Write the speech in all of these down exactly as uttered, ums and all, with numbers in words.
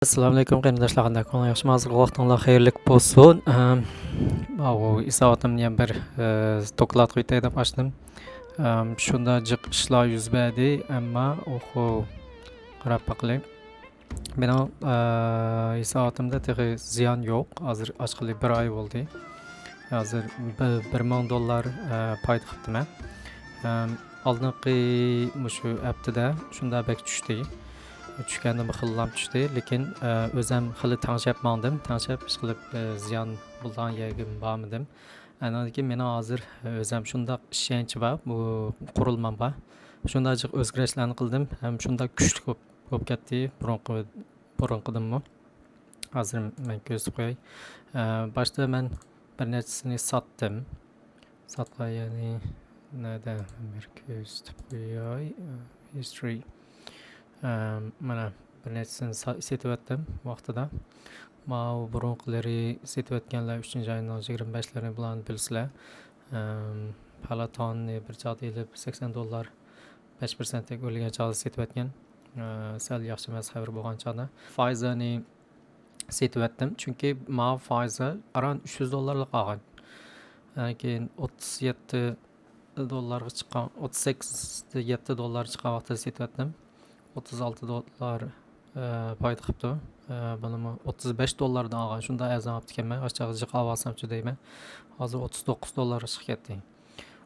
ئەسسالامۇئەلەيكۇم قېرىنداشلار، قانداق ئەھۋالىڭلار؟ ياخشىمۇ؟ ھازىرقى ۋاقتىڭلار خەيرلىك بولسۇن. ئەم، ماۋۇ ھېساباتىمنى يەنە بىر، ئە، دوكلات قوياي دەپ ئاچتىم. ئەم، شۇنداق جىق ئىشلار يۈز بەردى، ئەمما ئوخۇ قاراپ باقىلى. مېنىڭ، ئە، ھېساباتىمدا تېخى زىيان يوق. ھازىر ئاچقىلى بىر ئاي بولدى. ھازىر بىر، بىر مىڭ دوللار، ئە، پايدا قىپتىمەن. ئەم، ئالدىنقى مۇشۇ ھەپتىدە شۇنداق بەك چۈشتى. چۈشكەندىمۇ خېلىلام چۈشتى، لېكىن، ئە، ئۆزەم خېلى تەڭشەپ ماڭدىم. تەڭشەپ ئىشقىلىپ، ئە، زىيان بولىدىغان يەرگە بارمىدىم. ئاندىن كېيىن مېنىڭ ھازىر ئۆزەم شۇنداق ئىشەنچ بار بۇ قۇرۇلمامغا. شۇنداق جىق ئۆزگىرىشلەرنى قىلدىم ھەم شۇنداق كۈچلۈك بولۇپ، بولۇپ كەتتى بۇرۇنقى، بۇرۇنقىدىنمۇ. ھازىر مەن كۆرسىتىپ قوياي. ئە، باشتا مەن بىر نەچچىسىنى ساتتىم. ساتقان يەرنى نەدە؟ بىر كۆرسىتىپ قوياي. History. ئەم، مانا، بىر نەچچىسىنى سا-، سېتىۋەتتىم ۋاقتىدا. ماۋۇ بۇرۇنقىلىرى سېتىۋەتكەنلەر ئۈچىنچى ئاينىڭ يىگىرمە بەشلىرىنى بۇلارنى بىلىسىلەر. ئەم، پالاتوننى بىر چاغدا ئېلىپ، سەكسەن دوللار، بەش پىرسەنتتەك ئۆرلىگەن چاغدا سېتىۋەتكەن. ئە، سەل ياخشى ئەمەس خەۋىرى بولغان چاغدا. فايزېرنى سېتىۋەتتىم. چۈنكى ماۋۇ فايزېر ئاران ئۈچ يۈز دوللارلىق ئالغان. ئاندىن كېيىن ئوتتۇز يەتتە دوللارغا چىققان، ئوتتۇز سەككىز، يەتتە دوللار چىققان ۋاقتىدا سېتىۋەتتىم. ئوتتۇز ئالتە دوللار، ئە، پايدا قىپتۇ. ئە، بۇنىمۇ ئوتتۇز بەش دوللاردىن ئالغان. شۇنداق ئەرزان ئاپتىكەنمەن. ئاشۇ چاغدا جىق ئالىۋالسامچۇ دەيمەن. ھازىر ئوتتۇز توققۇز دوللارغا چىقىپ كەتتى.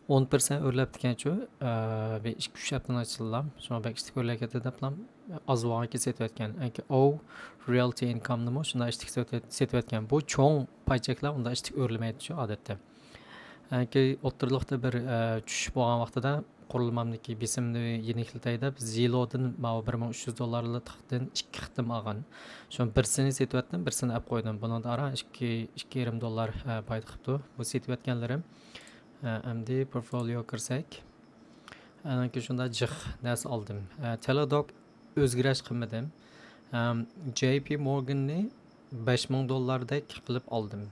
ئون پىرسەنت ئۆرلەپتىكەنچۇ، ئە، بىر ئىككى، ئۈچ ھەپتىنىڭ ئىچىدىلا شۇڭا بەك ئىشتىك ئۆرلەپ كەتتى دەپلا ئاز بولغانكى سېتىۋەتكەن. ئەنكى ئو رىيەلتى ئىنكامنىمۇ شۇنداق ئىشتىك سېتىۋەت-، سېتىۋەتكەن. بۇ چوڭ پايچەكلەر ئۇنداق ئىشتىك ئۆرلىمەيدىچۇ ئادەتتە. ئەنكى ئوتتۇرىلىقتا بىر، ئە، چۈشۈش بولغان ۋاقتىدا قۇرۇلمامدىكى بېسىمنى يېنىكلىتەي دەپ، زىلودىن ماۋۇ بىر مىڭ ئۈچ يۈز دوللارلىقتىن ئىككى قېتىم ئالغان. شۇ بىرسىنى سېتىۋەتتىم، بىرسىنى ئەپ قويدۇم. بۇنىڭدا ئاران ئىككى، ئىككى يېرىم دوللار، ئە، پايدا قىپتۇ. بۇ سېتىۋەتكەنلىرىم. ئە، ئەمدى پورتفوليوغا كىرسەك. ئاندىن كېيىن شۇنداق جىق نەرسە ئالدىم. ئە، تېلېدوك ئۆزگىرىش قىلمىدىم. ئەم، جەي پى مورگاننى بەش مىڭ دوللاردەك قىلىپ ئالدىم.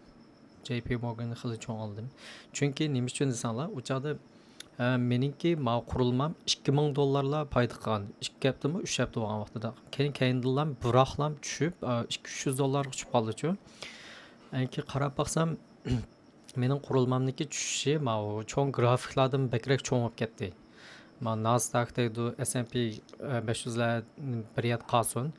جەي پى مورگاننى خېلى چوڭ ئالدىم. چۈنكى نېمە ئۈچۈن دېسەڭلار، ئۇ چاغدا، ئە، مېنىڭكى ماۋۇ قۇرۇلمام ئىككى مىڭ دوللارلا پايدا قىلغان. ئىككى ھەپتىمۇ، ئۈچ ھەپتە بولغان ۋاقتىدا. كېيىن، كەينىدىنلا بىراقلام چۈشۈپ، ئە، ئىككى، ئۈچ يۈز دوللارغا چۈشۈپ قالدىچۇ. ئەنكى قاراپ باقسام، مېنىڭ قۇرۇلمامنىڭكى چۈشۈشى ماۋۇ چوڭ گرافىكلاردىن بەكرەك چوڭىيىپ كەتتى. مانا ناسداك دەيدۇ، ئېس ئېند پى، ئە، بەش يۈزلەر بىر يەردە قالسۇن.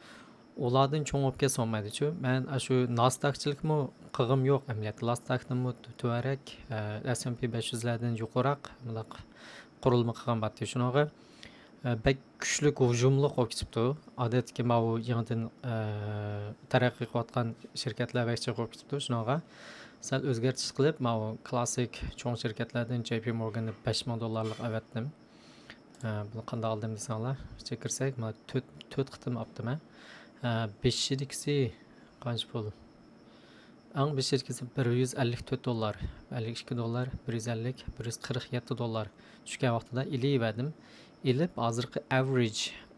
ئۇلاردىن چوڭىيىپ كەتسە بولمايدىچۇ. مەن ئاشۇ ناسداكچىلىكمۇ قىلغۇم يوق ئەمەلىيەتتە. ناسداكنىمۇ تۆ-، تۆۋەنرەك، ئە، ئېس ئېند پى بەش يۈزلەردىن يۇقىرىراق مۇنداق قۇرۇلما قىلغان باتتى. شۇنىڭغا ئە، بەك كۈچلۈك ھۇجۇملۇق بولۇپ كېتىپتۇ. ئادەتتىكى ماۋۇ يېڭىدىن، ئە، تەرەققىي قىلىۋاتقان شىركەتلەر بەك جىق بولۇپ كېتىپتۇ. شۇنىڭغا سەل ئۆزگەرتىش قىلىپ، ماۋۇ كلاسسىك چوڭ شىركەتلەردىن جەي پى مورگاننى بەش مىڭ دوللارلىق ئەۋەتتىم. ئە، بۇنى قانداق ئالدىم دېسەڭلار، ئىچىگە كىرسەك، مانا تۆت، تۆت قېتىم ئاپتىمەن. ئە، بېشىدىكىسى قانچە پۇل؟ ئەڭ بېشىدىكىسى بىر يۈز ئەللىك تۆت دوللار، ئەللىك ئىككى دوللار، بىر يۈز ئەللىك، بىر يۈز قىرىق يەتتە دوللار چۈشكەن ۋاقتىدا ئېلىۋەردىم. ئېلىپ، ھازىرقى ئەۋرىج،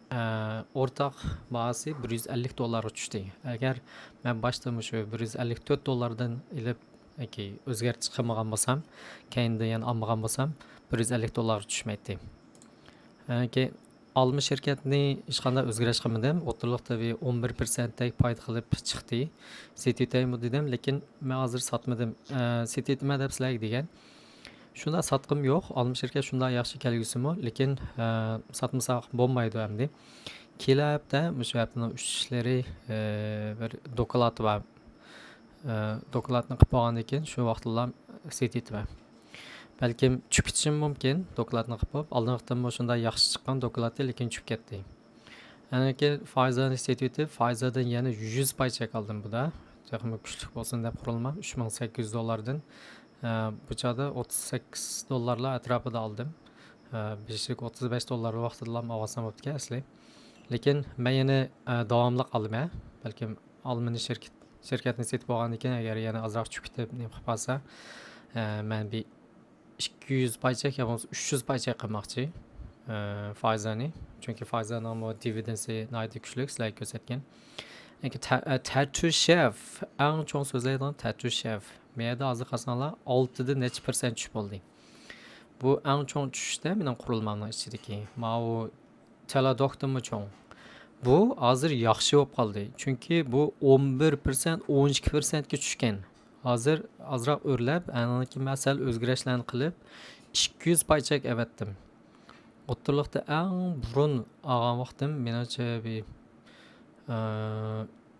ئە، ئورتاق باھاسى بىر يۈز ئەللىك دوللارغا چۈشتى. ئەگەر مەن باشتا مۇشۇ بىر يۈز ئەللىك تۆت دوللاردىن ئېلىپ، ياكى ئۆزگەرتىش قىلمىغان بولسام، كەينىدىن يەنە ئالمىغان بولسام، بىر يۈز ئەللىك دوللارغا چۈشمەيتتى. ئەنكى ئالما شىركەتنى ھېچقانداق ئۆزگىرىش قىلمىدىم. ئوتتۇرىلىقتا بىر ئون بىر پىرسەنتتەك پايدا قىلىپ چىقتى. سېتىۋېتەيمۇ دېدىم، لېكىن مەن ھازىر ساتمىدىم. ئە، سېتىۋېتىمەن دەپ سىلەرگە دېگەن. شۇنداق ساتقۇم يوق. ئالما شىركەت شۇنداق ياخشى كەلگۈسىمۇ، لېكىن، ئە، ساتمىساق بولمايدۇ ئەمدى. كېلەر ھەپتە مۇشۇ ھەپتىنىڭ ئۈچ ئىشلىرى، ئە، بىر دوكلات بار. ئە، دوكلاتنى قىلىپ بولغاندىن كېيىن شۇ ۋاقىتلا سېتىۋېتىمەن. بەلكىم چۈشۈپ كېتىشىم مۇمكىن، دوكلاتنى قىلىپ بولۇپ. ئالدىنقى قېتىممۇ شۇنداق ياخشى چىققان دوكلاتى، لېكىن چۈشۈپ كەتتى. ئاندىن كېيىن فايزېرنى سېتىۋېتىپ، فايزېردىن يەنە يۈز پاي چەك ئالدىم بۇدا. تېخىمۇ كۈچلۈك بولسۇن دەپ قۇرۇلما، ئۈچ مىڭ سەككىز يۈز دوللاردىن. ئە، بۇ چاغدا ئوتتۇز سەككىز دوللارلار ئەتراپىدا ئالدىم. ئە، بېشىدىكى ئوتتۇز بەش دوللار ۋاقتىدىلا ئالغانسام بوپتىكەن ئەسلى. لېكىن مەن يەنە، ئە، داۋاملىق ئالىمەن. بەلكىم ئالمىنى شىركەت، شىركەتنى سېتىپ بولغاندىن كېيىن، ئەگەر يەنە ئازراق چۈشۈپ كېتىپ، نېمە قىلىپ قالسا، ئە، مەن بىر ئىككى يۈز پاي چەك يا بولمىسا ئۈچ يۈز پاي چەك قىلماقچى، ئە، فايزېرنى. چۈنكى فايزېرنىڭمۇ دىۋىدېندى ناھايىتى كۈچلۈك، سىلەرگە كۆرسەتكەن. يەنى تە-، ئە، تەتۈشېف، ئەڭ چوڭ سۆزلەيدىغان تەتۈشېف. مەيەردە ھازىر قارىساڭلار، ئالتىدىن نەچچە پىرسەنت چۈشۈپ بولدى. بۇ ئەڭ چوڭ چۈشۈشتە مېنىڭ قۇرۇلمامنىڭ ئىچىدىكى. ماۋۇ تېلېدوكتىنمۇ چوڭ. بۇ ھازىر ياخشى بولۇپ قالدى. چۈنكى بۇ ئون بىر پىرسەنت، ئون ئىككى پىرسەنتكە چۈشكەن. ھازىر ئازراق ئۆرلەپ، ئاندىن كېيىن مەن سەل ئۆزگىرىشلەرنى قىلىپ، ئىككى يۈز پاي چەك ئەۋەتتىم. ئوتتۇرىلىقتا ئەڭ بۇرۇن ئالغان ۋاقتىم، مېنىڭچە، بىر، ئە،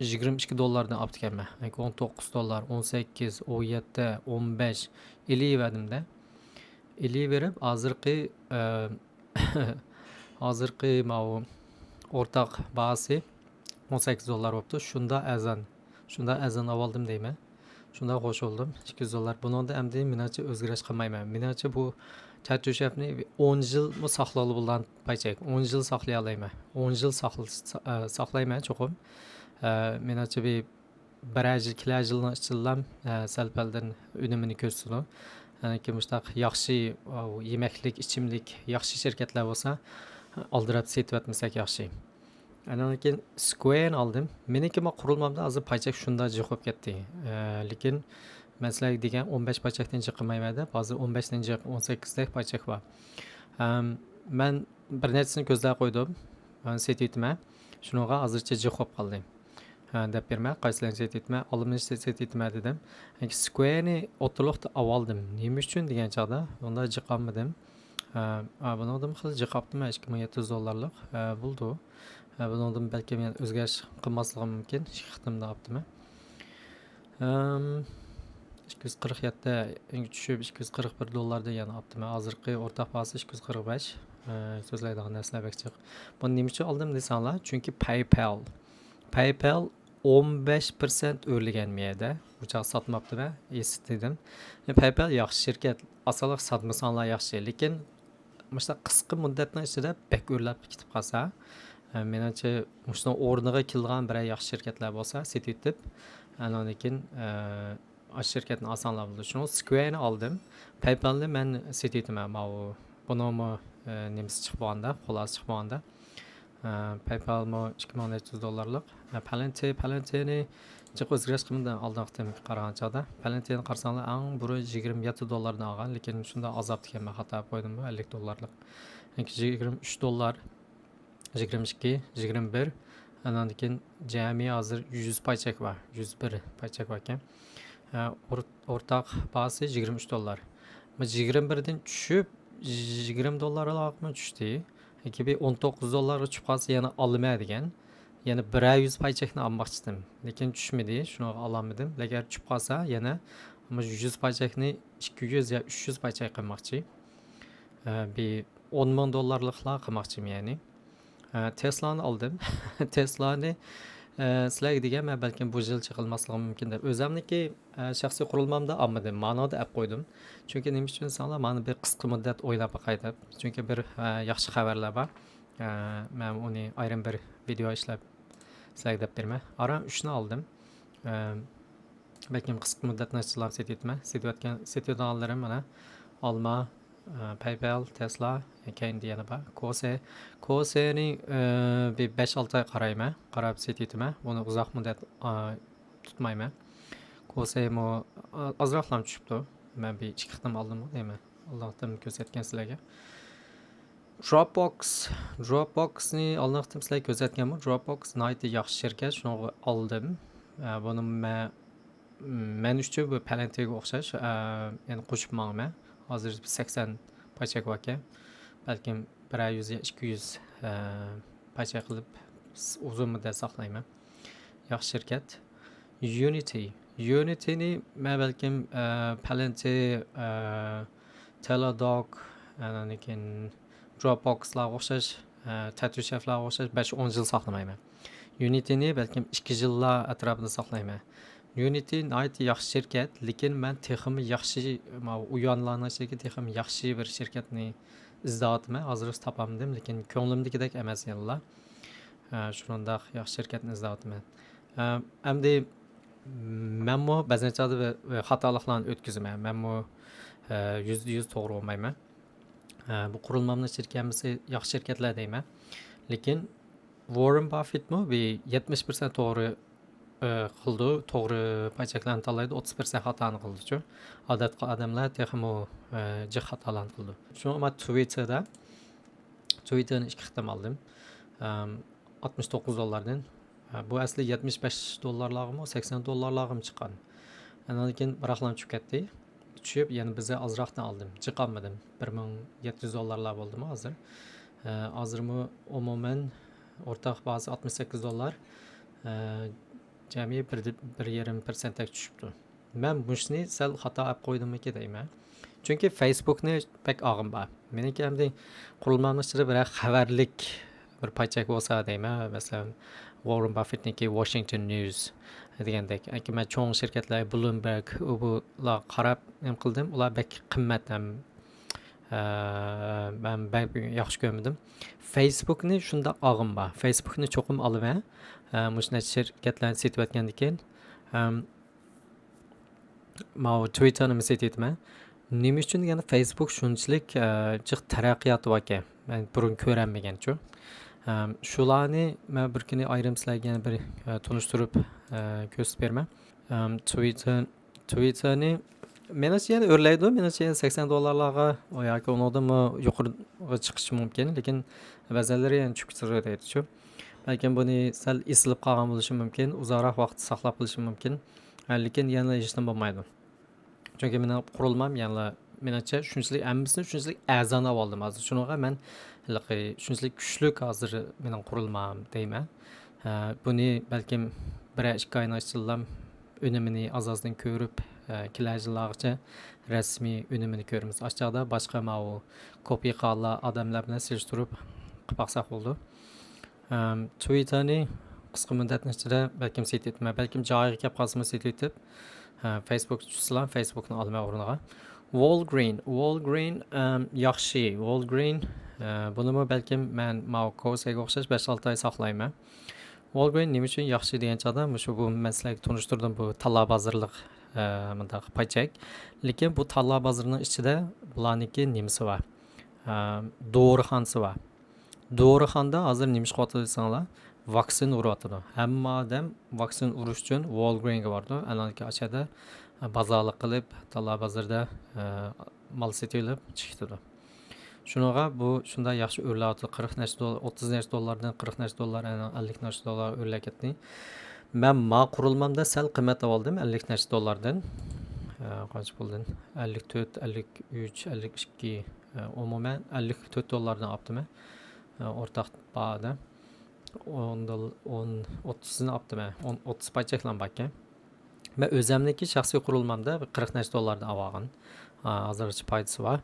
يىگىرمە ئىككى دوللاردىن ئاپتىكەنمەن. يەنى ئون توققۇز دوللار، ئون سەككىز، ئون يەتتە، ئون بەش ئېلىۋەردىم-دە. ئېلىۋېرىپ، ھازىرقى، ئە، ھازىرقى ماۋۇ ئورتاق باھاسى ئون سەككىز دوللار بوپتۇ. شۇنداق ئەرزان، شۇنداق ئەرزان ئاۋالدىم دەيمەن. شۇنداق خوش بولدۇم. ئىككى يۈز دوللار. بۇنىڭدا ئەمدى مېنىڭچە ئۆزگىرىش قىلمايمەن. مېنىڭچە بۇ چەتۈشەپنى ئون يىلمۇ ساقلىغىلى بولىدىغان پاي چەك. ئون يىل ساقلىيالايمەن. ئون يىل ساقل-، سا-، ئە، ساقلايمەن چوقۇم. ئە، مېنىڭچە بىر بىرەر يىل، كېلەر يىلنىڭ ئىچىدىلا، ئە، سەل-پەلدىن ئۈنۈمىنى كۆرسىتىدۇ. ئاندىن كېيىن مۇشۇنداق ياخشى، ئاۋۇ، يېمەكلىك، ئىچىملىك، ياخشى شىركەتلەر بولسا، ئالدىراپ سېتىۋەتمىسەك ياخشى. ئاندىن كېيىن سكۋېرنى ئالدىم. مېنىڭكى ما قۇرۇلمامدا ھازىر پاي چەك شۇنداق جىق بولۇپ كەتتى. ئە، لېكىن مەن سىلەرگە دېگەن ئون بەش پاي چەكتىن جىق قىلمايمەن دەپ، ھازىر ئون بەشتىن جىق، ئون سەككىزدەك پاي چەك بار. ئەم، مەن بىر نەچچىسىنى كۆزلەپ قويدۇم. مەن سېتىۋېتىمەن. شۇنىڭغا ھازىرچە جىق بولۇپ قالدى. ھە، دەپ بېرىمەن. قايسىلىرىنى سېتىۋېتىمەن؟ ئالىمنى سېتىۋېتىمەن، سېتىۋېتىمەن دېدىم. چۈنكى سكۋېرنى ئوتتۇرىلىقتا ئاۋالدىم. نېمە ئۈچۈن دېگەن چاغدا ئۇندا جىق ئالمىدىم. ھە، ھە، بۇنىڭدىن خېلى جىق ئاپتىمەن، ئىككى مىڭ يەتتە يۈز دوللارلىق. ھە، بولىدۇ. ھە، بۇنىڭدىن بەلكىم يەنە ئۆزگەرىش قىلماسلىقىم مۇمكىن. ئىككى قېتىمدا ئاپتىمەن. ئىككى يۈز قىرىق يەتتە چۈشۈپ، ئىككى يۈز قىرىق بىر دوللاردىن يەنە ئاپتىمەن. ھازىرقى ئورتاق باھاسى ئىككى يۈز قىرىق بەش. ئە، سۆزلەيدىغان نەرسىلەر بەك جىق. بۇنى نېمە ئۈچۈن ئالدىم دېسەڭلار، چۈنكى پەيپال، پەيپال ئون بەش پىرسەنت ئۆرلىگەن مۇ يەردە. ئۇ چاغ ساتماپتىمەن، ئېسىتتىم. پەيپال ياخشى شىركەت، ئاسانلىق ساتمىساڭلار ياخشى. لېكىن مۇشۇنداق قىسقا مۇددەتنىڭ ئىچىدە بەك ئۆرلەپ كېتىپ قالسا، ئە، مېنىڭچە مۇشۇنىڭ ئورنىغا كېلىدىغان بىرەر ياخشى شىركەتلەر بولسا سېتىۋېتىپ، ئاندىن كېيىن، ئە، ئاشۇ شىركەتنى ئالساڭلار بولىدۇ. شۇڭا سكۋېرنى ئالدىم. پەيپالنى مەن سېتىۋېتىمەن. ماۋۇ، بۇنىڭمۇ، ئە، نېمىسى چىقىپ بولغاندا، خۇلاسە چىقىپ بولغاندا. ئە، پەيپالمۇ ئىككى مىڭ نەچچە يۈز دوللارلىق. ئە، پالېنتى، پالېنتىنى جىق ئۆزگىرىش قىلمىدى ئالدىنقى قېتىمغا قارىغان چاغدا. پالېنتىنى قارىساڭلار ئەڭ بۇرۇن يىگىرمە يەتتە دوللاردىن ئالغان، لېكىن شۇنداق ئازابتىكەن، مەن خاتا قويدۇممۇ، ئەللىك دوللارلىق. يەنى يىگىرمە ئۈچ دوللار، يىگىرمە ئىككى، يىگىرمە بىر. ئاندىن كېيىن جەمئىي ھازىر يۈز پاي چەك بار، يۈز بىر پاي چەك باركەن. ئە، ئور-، ئورتاق باھاسى يىگىرمە ئۈچ دوللار. بۇ يىگىرمە بىردىن چۈشۈپ، يىگىرمە دوللارلارغىمۇ چۈشتى. ياكى بىر ئون توققۇز دوللارغا چۈشۈپ قالسا يەنە ئالىمەن دېگەن. يەنە بىرەر يۈز پاي چەكنى ئالماقچىدىم. لېكىن چۈشمىدى، شۇنىڭغا ئالالمىدىم. ئەگەر چۈشۈپ قالسا يەنە مۇشۇ يۈز پاي چەكنى ئىككى يۈز يا ئۈچ يۈز پاي چەك قىلماقچى. ئە، بىر ئون مىڭ دوللارلىقلا قىلماقچىمەن يەنى. ئە، تېسلانى ئالدىم. تېسلانى، ئە، سىلەرگە دېگەنمەن، بەلكىم بۇ يىل چېقىلماسلىقى مۇمكىن دەپ. ئۆزەمنىڭكى، ئە، شەخسىي قۇرۇلمامدا ئالمىدىم. مانىڭدا ئەپ قويدۇم. چۈنكى نېمە ئۈچۈن دېسەڭلار، مانا بىر قىسقا مۇددەت ئويناپ باقاي دەپ. چۈنكى بىر، ئە، ياخشى خەۋەرلەر بار. ئە، مەن ئۇنى ئايرىم بىر ۋىدېئو ئىشلەپ سىلەرگە دەپ بېرىمەن. ئاران ئۈچنى ئالدىم. ئە، بەلكىم قىسقا مۇددەتنىڭ ئىچىدىلا سېتىۋېتىمەن. سېتىۋەتكەن، سېتىۋېتىدىغانلىرىم مانا ئالما، ئە، پەيپال، تېسلا، كەينىدە يەنە بار. كوسې، كوسېنى، ئە، بىر بەش ئالتە ئاي قارايمەن. قاراپ سېتىۋېتىمەن. ئۇنى ئۇزاق مۇددەت، ئە، تۇتمايمەن. كوسېمۇ، ئە، ئازراقلا چۈشۈپتۇ. مەن بىر ئىككى قېتىم ئالدىمغۇ دەيمەن. ئالدىن قېتىم كۆرسەتكەن سىلەرگە. دروپبوكس، دروپبوكسنى ئالدىنقى قېتىم سىلەرگە كۆرسەتكەنمۇ؟ دروپبوكس ناھايىتى ياخشى شىركەت، شۇنىڭغا ئالدىم. ئە، بۇنى مەن، مەن ئۈچۈن بۇ پالېنتىگە ئوخشاش، ئە، يەنى قوشۇپ ماڭىمەن. ھازىر سەكسەن پاي چەك باركەن. بەلكىم بىرەر يۈز يا ئىككى يۈز، ئە، پاي چەك قىلىپ ئۇزۇن مۇددەت ساقلايمەن. ياخشى شىركەت. يۇنىتى. يۇنىتىنى مەن بەلكىم، ئە، پالېنتى، ئە، تېلېدوك، ئاندىن كېيىن دروپبوكسلارغا ئوخشاش، ئە، تەتۈشەفلارغا ئوخشاش بەش ئون يىل ساقلىمايمەن. يۇنىتىنى بەلكىم ئىككى يىللار ئەتراپىدا ساقلايمەن. يۇنىتى ناھايىتى ياخشى شىركەت، لېكىن مەن تېخىمۇ ياخشى، ماۋۇ ئۇيانلارنىڭ ئىچىدىكى تېخىمۇ ياخشى بىر شىركەتنى ئىزدەۋاتىمەن. ھازىرغىچە تاپالمىدىم، لېكىن كۆڭلۈمدىكىدەك ئەمەس يەنىلا. ئە، شۇنداق ياخشى شىركەتنى ئىزدەۋاتىمەن. ئە، ئەمدى مەنمۇ بەزەن چاغدا بىر، بىر خاتالىقلارنى ئۆتكۈزىمەن. مەنمۇ، ئە، يۈزدە يۈز توغرا بولمايمەن. ئە، بۇ قۇرۇلمامنىڭ شىركەتمىسى ياخشى شىركەتلەر دەيمەن. لېكىن ۋاررېن باففېتمۇ بىر يەتمىش پىرسەنت توغرا، ئە، قىلىدۇ، توغرا پاي چەكلەرنى تاللايدۇ، ئوتتۇز پىرسەنت خاتانى قىلىدۇچۇ. ئادەتتىكى ئادەملەر تېخىمۇ، ئە، جىق خاتالارنى قىلىدۇ. شۇڭا مەن تىۋىتتېردا، تىۋىتتېرنى ئىككى قېتىم ئالدىم. ئەم، ئاتمىش توققۇز دوللاردىن. ھە، بۇ ئەسلى يەتمىش بەش دوللارلارغىمۇ، سەكسەن دوللارلارغىمۇ چىققان. ئاندىن كېيىن بىراقلا چۈشۈپ كەتتى. چۈشۈپ، يەنە بىزدە ئازراقنى ئالدىم. جىق ئالمىدىم. بىر مىڭ يەتتە يۈز دوللارلار بولدىمۇ ھازىر؟ ھە، ھازىرمۇ ئومۇمەن ئورتاق باھاسى ئاتمىش سەككىز دوللار. ھە، جەمئىي بىر، بىر يېرىم پىرسەنتتەك چۈشۈپتۇ. مەن مۇشۇنى سەل خاتا ئەپ قويدۇممىكىن دەيمەن. چۈنكى فېيسبۇكنى بەك ئاغىم بار. مېنىڭكى ئەمدى قۇرۇلمامنىڭ ئىچىدە بىرەر خەۋەرلىك بىر پايچەك بولسا دەيمەن، مەسىلەن، ۋاررېن باففېتنىڭكى ۋاشىنگتون نيۇز دېگەندەك. ياكى مەن چوڭ شىركەتلەر، بلومبېرگ، ئۇ بۇلارغا قاراپ نېمە قىلدىم، ئۇلار بەك قىممەت ھەم، ئە، مەن بەك ياخشى كۆرمىدىم. فېيسبۇكنى شۇنداق ئاغىم بار. فېيسبۇكنى چوقۇم ئالىمەن. ئە، مۇشۇ نەچچە شىركەتلەرنى سېتىۋەتكەندىن كېيىن. ئەم، ماۋۇ تىۋىتتېرنى مىسال ئېيتىمەن. نېمە ئۈچۈن دېگەندە، فېيسبۇك شۇنچىلىك، ئە، جىق تەرەققىياتى باركەن. مەن بۇرۇن كۆرەلمىگەنچۇ. ئەم، شۇلارنى مەن بىر كۈنى ئايرىم سىلەرگە يەنە بىر، ئە، تونۇشتۇرۇپ، ئە، كۆرسىتىپ بېرىمەن. ئەم، تىۋىتتېر، تىۋىتتېرنى مېنىڭچە يەنە ئۆرلەيدۇ. مېنىڭچە يەنە سەكسەن دوللارلارغا ياكى ئۇنىڭدىنمۇ يۇقىرىغا چىقىشى مۇمكىن. لېكىن بەزەنلىرى يەنە چۈشۈپ كېتىۋېرىدۇچۇ. بەلكىم بۇنى سەل ئېسىلىپ قالغان بولۇشى مۇمكىن، ئۇزاقراق ۋاقىت ساقلاپ قېلىشى مۇمكىن. ھە، لېكىن يەنىلا ھېچنېمە بولمايدۇ. چۈنكى مېنىڭ قۇرۇلمام يەنىلا، مېنىڭچە، شۇنچىلىك ھەممىسىنى شۇنچىلىك ئەرزان ئاۋالدىم ھازىر. شۇنىڭغا مەن ھېلىقى شۇنچىلىك كۈچلۈك ھازىر مېنىڭ قۇرۇلمام دەيمەن. ھە، بۇنى بەلكىم بىرەر ئىككى ئاينىڭ ئىچىدىلا ئۈنۈمىنى ئاز-ئازدىن كۆرۈپ، ھە، كېلەر يىللارغىچە رەسمىي ئۈنۈمىنى كۆرىمىز. ئاشۇ چاغدا باشقا ماۋۇ كوپىي قىلغانلار ئادەملەر بىلەن سېلىشتۇرۇپ قىلىپ باقساق بولىدۇ. ئەم، تىۋىتتېرنى قىسقا مۇددەتنىڭ ئىچىدە بەلكىم سېتىۋېتىمەن. بەلكىم جايىغا كەپ قالسىمۇ سېتىۋېتىپ، ئە، فېيسبۇك چۈشسىلا، فېيسبۇكنى ئالىمەن ئورنىغا. ۋولگرىن، ۋولگرىن، ئەم، ياخشى. ۋولگرىن، ئە، بۇنىمۇ بەلكىم مەن ماۋۇ كوسەيگە ئوخشاش بەش-ئالتە ئاي ساقلايمەن. ۋولگرىن نېمە ئۈچۈن ياخشى دېگەن چاغدا، مۇشۇ بۇ مەن سىلەرگە تونۇشتۇردۇم، بۇ تاللا بازىرلىق، ئە، مۇنداق پايچەك. لېكىن بۇ تاللا بازىرىنىڭ ئىچىدە بۇلارنىڭكى نېمىسى بار؟ ئە، دورىخانىسى بار. دورىخانىدا ھازىر نېمە ئىش قىلىۋاتىدۇ دېسەڭلار، ۋاكسىن ئۇرۇۋاتىدۇ. ھەممە ئادەم ۋاكسىن ئۇرۇش ئۈچۈن ۋولگرىنگە بارىدۇ. ئەنەنكى ئاشەدە بازارلىق قىلىپ، تاللا بازىرىدا، ئە، مال سېتىۋېلىپ چىقىۋېتىدۇ. شۇنىڭغا بۇ شۇنداق ياخشى ئۆرلەۋاتىدۇ. قىرىق نەچچە دول-، ئوتتۇز نەچچە دوللاردىن، قىرىق نەچچە دوللار، ئەللىك نەچچە دوللار ئۆرلەپ كەتتى. مەن ما قۇرۇلمامدا سەل قىممەت ئاۋالدىم، ئەللىك نەچچە دوللاردىن. ئە، قانچە پۇلدىن؟ ئەللىك تۆت، ئەللىك ئۈچ، ئەللىك ئىككى، ئە، ئومۇمەن ئەللىك تۆت دوللاردىن ئاپتىمەن. ئە، ئورتاق باھادا. ئون دول-، ئون، ئوتتۇزنى ئاپتىمەن. ئون، ئوتتۇز پايچەكلەم باركەن. مەن ئۆزەمنىڭكى شەخسىي قۇرۇلمامدا بىر قىرىق نەچچە دوللاردىن ئاۋالغان. ئا، ھازىرغىچە پايدىسى بار.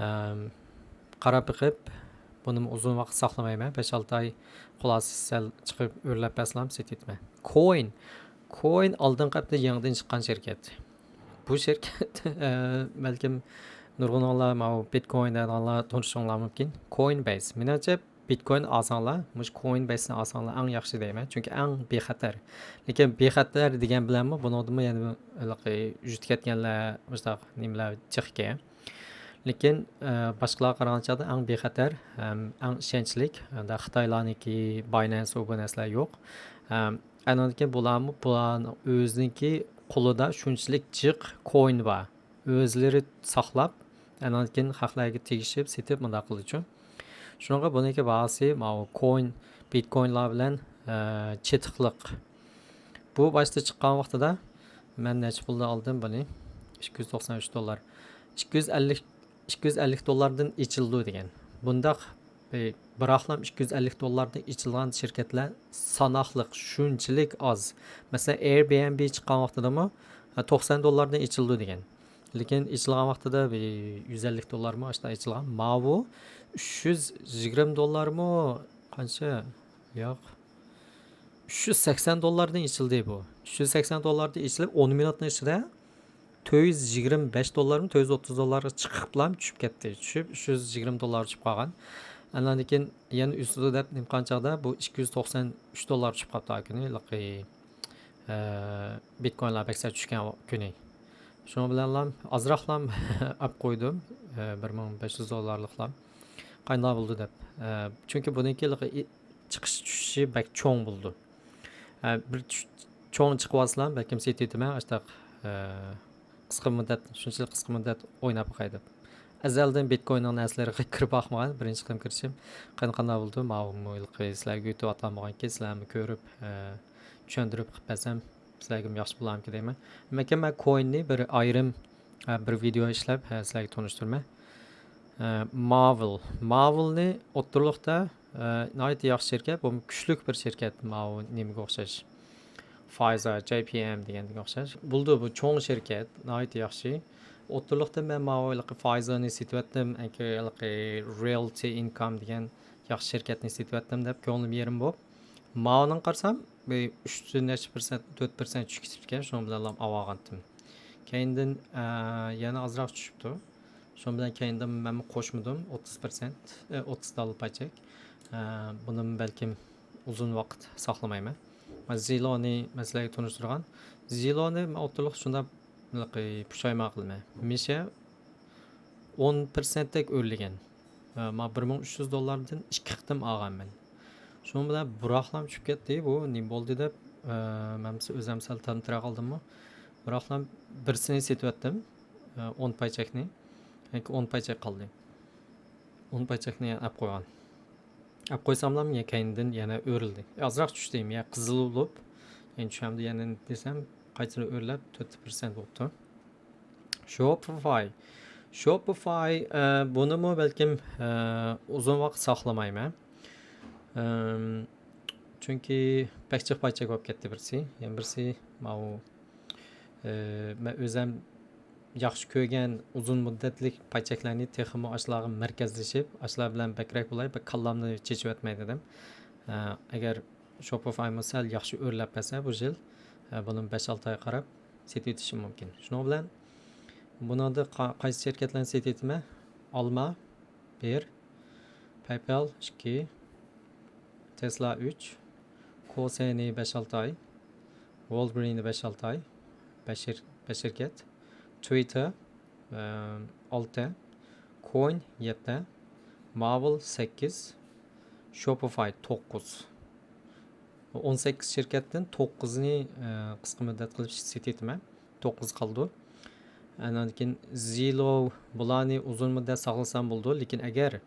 ئەم، قاراپ بېقىپ، بۇنىمۇ ئۇزۇن ۋاقىت ساقلىمايمەن. بەش-ئالتە ئاي خۇلاسىسى سەل چىقىپ ئۆرلەپ بەرسىلام سېتىۋېتىمەن. كوين. كوين ئالدىنقى ھەپتە يېڭىدىن چىققان شىركەت. بۇ شىركەت، ئە، بەلكىم نۇرغۇنۇڭلار ماۋۇ بىتكوين دەيدىغانلار تونۇشۇڭلار مۇمكىن. كوين بەيس. مېنىڭچە، بىتكوين ئالساڭلار، مۇشۇ كوين بەيسنى ئالساڭلار ئەڭ ياخشى دەيمەن. چۈنكى ئەڭ بىخەتەر. لېكىن بىخەتەر دېگەن بىلەنمۇ بۇنىڭدىمۇ يەنە بىر ھېلىقى يۈتۈپ كەتكەنلەر، مۇشۇنداق نېمىلەر جىق ئىكەن. لېكىن، ئە، باشقىلارغا قارىغان چاغدا ئەڭ بىخەتەر ھەم ئەڭ ئىشەنچلىك، ئە، خىتايلارنىڭكى باينانس، ئۇ بۇ نەرسىلەر يوق. ئەم، ئاندىن كېيىن بۇلارمۇ، بۇلارنىڭ ئۆزىنىڭكى قولىدا شۇنچىلىك جىق كوين بار. ئۆزلىرى ساقلاپ، ئاندىن كېيىن خەقلەرگە تېگىشىپ، سېتىپ مۇنداق قىلىدۇچۇ. شۇنىڭغا بۇنىڭكى باھاسى ماۋۇ كوين، بىتكوينلار بىلەن، ئە، چېتىقلىق. بۇ باشتا چىققان ۋاقتىدا مەن نەچچە پۇلدا ئالدىم بۇنى؟ ئىككى يۈز توقسان ئۈچ دوللار. ئىككى يۈز ئەللىك، ئىككى يۈز ئەللىك دوللاردىن ئېچىلىدۇ دېگەن. بۇنداق بىر، بىراقلام ئىككى يۈز ئەللىك دوللاردىن ئېچىلغان شىركەتلەر ساناقلىق، شۇنچىلىك ئاز. مەسىلەن، ئېيربىئېنبى چىققان ۋاقتىدىمۇ، ھە، توقسان دوللاردىن ئېچىلىدۇ دېگەن. لېكىن ئېچىلغان ۋاقتىدا بىر يۈز ئەللىك دوللارمۇ ئاشتا ئېچىلغان. ماۋۇ ئۈچ يۈز يىگىرمە دوللارمۇ قانچە؟ ياق. ئۈچ يۈز سەكسەن دوللاردىن ئېچىلدى بۇ. ئۈچ يۈز سەكسەن دوللاردىن ئېچىلىپ، ئون مىنۇتنىڭ ئىچىدە تۆت يۈز يىگىرمە بەش دوللارمۇ، تۆت يۈز ئوتتۇز دوللارغا چىقىپلام چۈشۈپ كەتتى. چۈشۈپ، ئۈچ يۈز يىگىرمە دوللارغا چۈشۈپ قالغان. ئاندىن كېيىن يەنە ئۆسىدۇ دەپ نېمە قىلغان چاغدا بۇ ئىككى يۈز توقسان ئۈچ دوللارغا چۈشۈپ قاپتۇ ھەر كۈنى. ھېلىقى، ئە، بىتكوينلار بەك سەل چۈشكەن كۈنى. شۇنىڭ بىلەنلام ئازراقلام ئاپ قويدۇم، ئە، بىر مىڭ بەش يۈز دوللارلىقلام. قانداق بولىدۇ دەپ. ئە، چۈنكى بۇنىڭكى ھېلىقى ئى-، چىقىش چۈشۈشى بەك چوڭ بولىدۇ. ئە، بىر چۈ-، چوڭ چىقىۋالسىلا، بەلكىم سېتىۋېتىمەن، ئاشتاق، ئە، قىسقا مۇددەت، شۇنچىلىك قىسقا مۇددەت ئويناپ باقاي دەپ. ئەزەلدىن بىتكويننىڭ نەرسىلىرىگە كىرىپ باقمىغان، بىرىنچى قېتىم كىرىشىم. قېنى قانداق بولىدۇ؟ ماۋۇ ھېلىقى سىلەرگە يۈتۈۋاتقان بولغانكى، سىلەرمۇ كۆرۈپ، ئە، چۈشەندۈرۈپ قىلىپ بەرسەم، سىلەرگىمۇ ياخشى بولارمىكىن دەيمەن. لېكىن مەن كويننى بىر ئايرىم، ئە، بىر ۋىدېئو ئىشلەپ، ئە، سىلەرگە تونۇشتۇرىمەن. ئە، ماۋىل. ماۋىلنى ئوتتۇرىلىقتا، ئە، ناھايىتى ياخشى شىركەت، بۇ كۈچلۈك بىر شىركەت، ماۋۇ نېمىگە ئوخشاش. فايزا، جەي پىي ئېم دېگەندىگە ئوخشاش. بولىدۇ، بۇ چوڭ شىركەت، ناھايىتى ياخشى. ئوتتۇرىلىقتا مەن ماۋۇ ھېلىقى فايزانى سېتىۋەتتىم، ئەنكى ھېلىقى رىيەلتى ئىنكام دېگەن ياخشى شىركەتنى سېتىۋەتتىم دەپ كۆڭلۈم يېرىم بولۇپ، ماۋۇنىڭ قارىسام، بىر ئۈچ نەچچە پىرسەنت، تۆت پىرسەنت چۈشۈپ كېتىپتىكەن، شۇنىڭ بىلەنلا ئاۋارغانتىم. كەينىدىن، ئە، يەنە ئازراق چۈشۈپتۇ. شۇنىڭ بىلەن كەينىدىن مەنمۇ قوشمىدىم، ئوتتۇز پىرسەنت، ئە، ئوتتۇز داللا پاي چەك. ئە، بۇنىمۇ بەلكىم ئۇزۇن ۋاقىت ساقلىمايمەن. مەن زىلونى مەسىلەگە تونۇشتۇرغان. زىلونى مەن ئوتتۇرىلىق شۇنداق ھېلىقى پۇشايمان قىلىمەن. مىشە ئون پىرسەنتتەك ئۆرلىگەن. ئە، ما بىر مىڭ ئۈچ يۈز دوللاردىن ئىككى قېتىم ئالغانمەن. شۇنىڭ بىلەن بۇراقلام چۈشۈپ كەتتى. بۇ نېمە بولدى دەپ، ئە، مەن ئۆزۈم سەل تەمتىرەپ قالدىممۇ. بۇراقلام بىرسىنى سېتىۋەتتىم. ئە، ئون پاي چەكنى. يەنى ئون پاي چەك قالدى. ئون پاي چەكنى ئەپ قويغان. ئەپ قويساملا يەنە كەينىدىن يەنە ئۆرۈلدى. ئازراق چۈشتى، يەنە قىزىل بولۇپ، يەنە چۈشەمدۇ يەنە دېسەم، قايتىدىن ئۆرلەپ تۆت پىرسەنت بوپتۇ. شوپىفاي. شوپىفاي، ئە، بۇنىمۇ بەلكىم، ئە، ئۇزۇن ۋاقىت ساقلىمايمەن. ئەم، چۈنكى بەك جىق پاي چەك بولۇپ كەتتى بىرسى. يەنە بىرسى ماۋۇ، ئە، مەن ئۆزەم ياخشى كۆرگەن ئۇزۇن مۇددەتلىك پاي چەكلەرنى تېخىمۇ ئاشۇلارغا مەركەزلىشىپ، ئاشۇلار بىلەن بەكرەك بولاي، بەك كاللامنى چېچىۋەتمەي دېدىم. ئە، ئەگەر شوپىفايمۇ سەل ياخشى ئۆرلەپ بەرسە بۇ يىل، ئە، بۇنىڭ بەش-ئالتە ئاي قاراپ سېتىۋېتىشىم مۇمكىن. شۇنىڭ بىلەن بۇنىڭدا قا-، قايسى شىركەتلەرنى سېتىۋېتىمەن؟ ئالما بىر، پەيپال ئىككى، تېسلا ئۈچ، كوسېنى بەش-ئالتە ئاي، ۋولگرىننى بەش-ئالتە ئاي، بەش شىر-، بەش شىركەت، تىۋىتتېر، ئە، ئالتە، كوين يەتتە، ماۋىل سەككىز، شوپىفاي توققۇز. ئون سەككىز شىركەتتىن توققۇزنى، ئە، قىسقا مۇددەت قىلىپ سېتىۋېتىمەن. توققۇز قالىدۇ. ئاندىن كېيىن زىلو، بۇلارنى ئۇزۇن مۇددەت ساقلىسام بولىدۇ، لېكىن ئەگەر،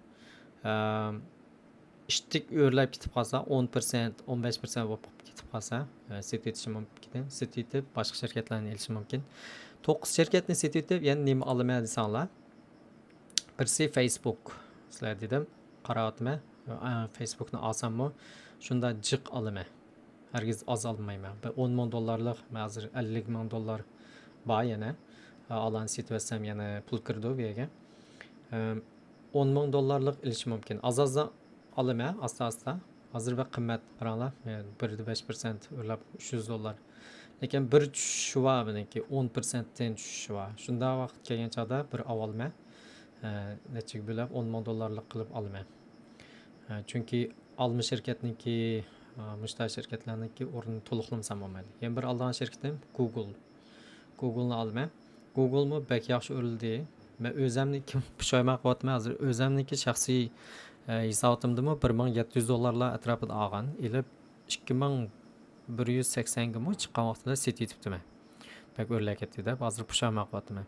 ئە، ئىتتىك ئۆرلەپ كېتىپ قالسا، ئون پىرسەنت، ئون بەش پىرسەنت بولۇپ كېتىپ قالسا، ئە، سېتىۋېتىشىم مۇمكىن. سېتىۋېتىپ، باشقا شىركەتلەرنى ئېلىشىم مۇمكىن. توققۇز شىركەتنى سېتىۋېتىپ، يەنە نېمە ئالىمەن دېسەڭلار، بىرسى فېيسبۇك. سىلەر دېدىم، قاراۋاتىمەن. ئە، فېيسبۇكنى ئالساممۇ، شۇنداق جىق ئالىمەن. ھەرگىز ئاز ئالمايمەن. بىر ئون مىڭ دوللارلىق، مەن ھازىر ئەللىك مىڭ دوللار بار يەنە. ئە، ئالانى سېتىۋەتسەم يەنە پۇل كىرىدۇ بۇ يەرگە. ئە، ئون مىڭ دوللارلىق ئېلىشىم مۇمكىن. ئاز-ئازدىن ئالىمەن، ئاستا-ئاستا. ھازىر بەك قىممەت، قاراڭلار. ئە، بىردە بەش پىرسەنت ئۆرلەپ ئۈچ يۈز دوللار. لېكىن بىر چۈشۈشى بار بۇنىڭكى، ئون پىرسەنتتىن چۈشۈشى بار. شۇنداق ۋاقىت كەلگەن چاغدا بىر ئاۋالىمەن. ئە، نەچچىگە بۆلۈپ، ئون مىڭ دوللارلىق قىلىپ ئالىمەن. ئە، چۈنكى ئالما شىركەتنىڭكى، ئە، مۇشۇنداق شىركەتلەرنىڭكى ئورنىنى تولۇقلىمىسام بولمايدۇ. يەنە بىر ئالىدىغان شىركىتىم گۇگل. گۇگلنى ئالىمەن. گۇگلمۇ بەك ياخشى ئۆرلىدى. مەن ئۆزەمنىڭكى پۇشايمان قىلىۋاتىمەن. ھازىر ئۆزەمنىڭكى شەخسىي، ئە، ھېساباتىمدىمۇ بىر مىڭ يەتتە يۈز دوللارلار ئەتراپىدا ئالغان. ئېلىپ ئىككى مىڭ بىر يۈز سەكسەنگىمۇ چىققان ۋاقتىدا سېتىۋېتىپتىمەن. بەك ئۆرلەپ كەتتى دەپ، ھازىر پۇشايمان قىلىۋاتىمەن.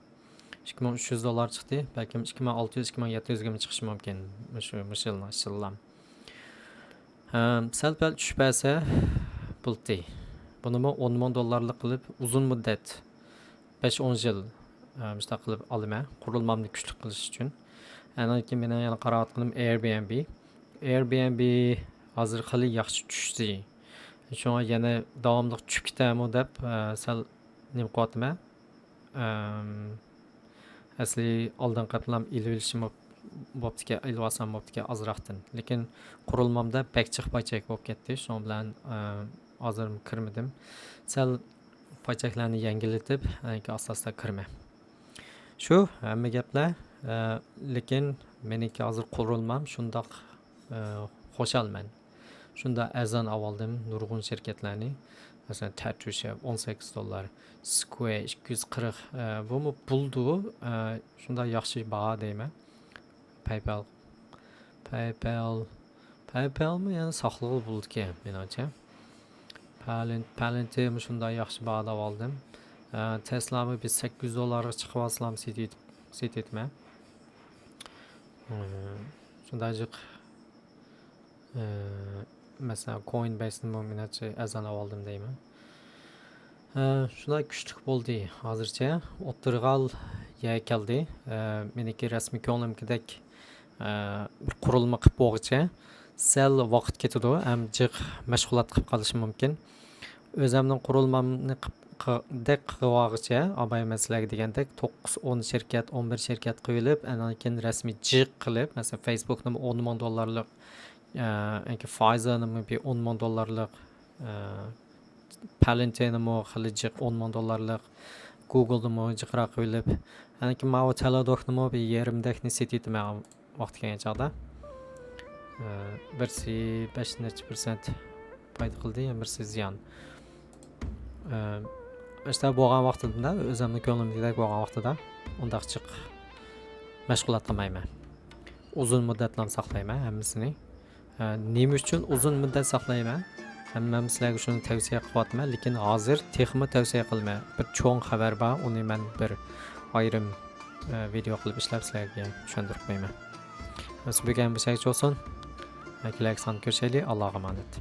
ئىككى مىڭ ئۈچ يۈز دوللار چىقتى، بەلكىم ئىككى مىڭ ئالتە يۈز، ئىككى مىڭ يەتتە يۈزگىمۇ چىقىشى مۇمكىن مۇشۇ، مۇشۇ يىلنىڭ ئىچىدىلا. ھەم سەل پەل چۈشۈپ بەرسە بولدى. بۇنىمۇ ئون مىڭ دوللارلىق قىلىپ ئۇزۇن مۇددەت، بەش ئون يىل، ئە، مۇشۇنداق قىلىپ ئالىمەن، قۇرۇلمامنى كۈچلۈك قىلىش ئۈچۈن. ئاندىن كېيىن مېنىڭ يەنە قاراۋاتقىنىم ئېيربىئېنبى. ئېيربىئېنبى ھازىر خېلى ياخشى چۈشتى. شۇڭا يەنە داۋاملىق چۈشۈپ كېتەرمۇ دەپ، ئە، سەل نېمە قىلىۋاتىمەن. ئەم، ئەسلى ئالدىنقى ھەپتىلەم ئېلىۋېلىشىم بوپ-، بوپتىكەن، ئېلىۋالسام بوپتىكەن ئازراقتىن. لېكىن قۇرۇلمامدا بەك جىق پاي چەك بولۇپ كەتتى. شۇنىڭ بىلەن، ئە، ھازىر كىرمىدىم. سەل پاي چەكلەرنى يەڭگىللىتىپ، ئاندىن كېيىن ئاستا-ئاستا كىرىمەن. شۇ ھەممە گەپلەر، ئە، لېكىن مېنىڭكى ھازىر قۇرۇلمام شۇنداق، ئە، خۇشالمەن. شۇنداق ئەرزان ئاۋالدىم نۇرغۇن شىركەتلەرنى. مەسىلەن، تەتۈشەپ ئون سەككىز دوللار، سكۋېر ئىككى يۈز قىرىق، ئە، بۇمۇ بولىدۇ. ئە، شۇنداق ياخشى باھا دەيمەن. پەيپال، پەيپال، پەيپالمۇ يەنە ساقلىغىلى بولىدىكەن، مېنىڭچە. پالېن-، پالېنتىرمۇ شۇنداق ياخشى باھادا ئالدىم. ئە، تېسلامۇ بىر سەككىز يۈز دوللارغا چىقىۋالسام سېتىۋېتىپ، سېتىۋېتىمەن. شۇنداق جىق، مەسىلەن، كوينبەيسنىمۇ مېنىڭچە ئەرزانلاۋالدىم دەيمەن. شۇنداق كۈچلۈك بولدى ھازىرچە. ئوتتۇرىغا يەر كەلدى. مېنىڭكى رەسمىي كۆڭلۈمكىدەك بىر قۇرۇلما قىلىپ بولغۇچە سەل ۋاقىت كېتىدۇ، ھەم جىق مەشغۇلات قىلىپ قالىشىم مۇمكىن. ئۆزەمنىڭ قۇرۇلمامنى قىپ-، قى-، دەك قىلىۋالغۇچە، ئاباي مەن سىلەرگە دېگەندەك، توققۇز، ئون شىركەت، ئون بىر شىركەت قىلىۋېلىپ، ئاندىن كېيىن رەسمىي جىق قىلىپ، مەسىلەن، فېيسبۇكنىمۇ ئون مىڭ دوللارلىق، ئە، ياكى فايزېرنىمۇ بىر ئون مىڭ دوللارلىق، ئە، پالانتىرنىمۇ خېلى جىق ئون مىڭ دوللارلىق، گۇگلنىمۇ جىقراق قىلىۋېلىپ، ئاندىن كېيىن ماۋۇ تەلەدوكنىمۇ بىر يېرىمدەكنى سېتىۋېتىمەن. ۋاقتى كەلگەن چاغدا. ئە، بىرسى بەش نەچچە پىرسەنت پايدا قىلدى، يەنە بىرسى زىيان. ئە، ئىشتا بولغان ۋاقتىدا، ئۆزۈمنىڭ كۆڭلۈمدىكىدەك بولغان ۋاقتىدا ئۇنداق جىق مەشغۇلات قىلمايمەن. ئۇزۇن مۇددەتلام ساقلايمەن ھەممىسىنى. ئە، نېمە ئۈچۈن ئۇزۇن مۇددەت ساقلايمەن؟ ھەممەم سىلەرگە شۇنى تەۋسىيە قىلىۋاتىمەن، لېكىن ھازىر تېخىمۇ تەۋسىيە قىلىمەن. بىر چوڭ خەۋەر بار، ئۇنى مەن بىر ئايرىم، ئە، ۋىدېئو قىلىپ ئىشلەپ سىلەرگە چۈشەندۈرۈپ قويىمەن. بۈگۈن بۇ يەرگىچە بولسۇن. كېلەركى ساندا كۆرۈشەيلى. ئاللاغا ئامانەت.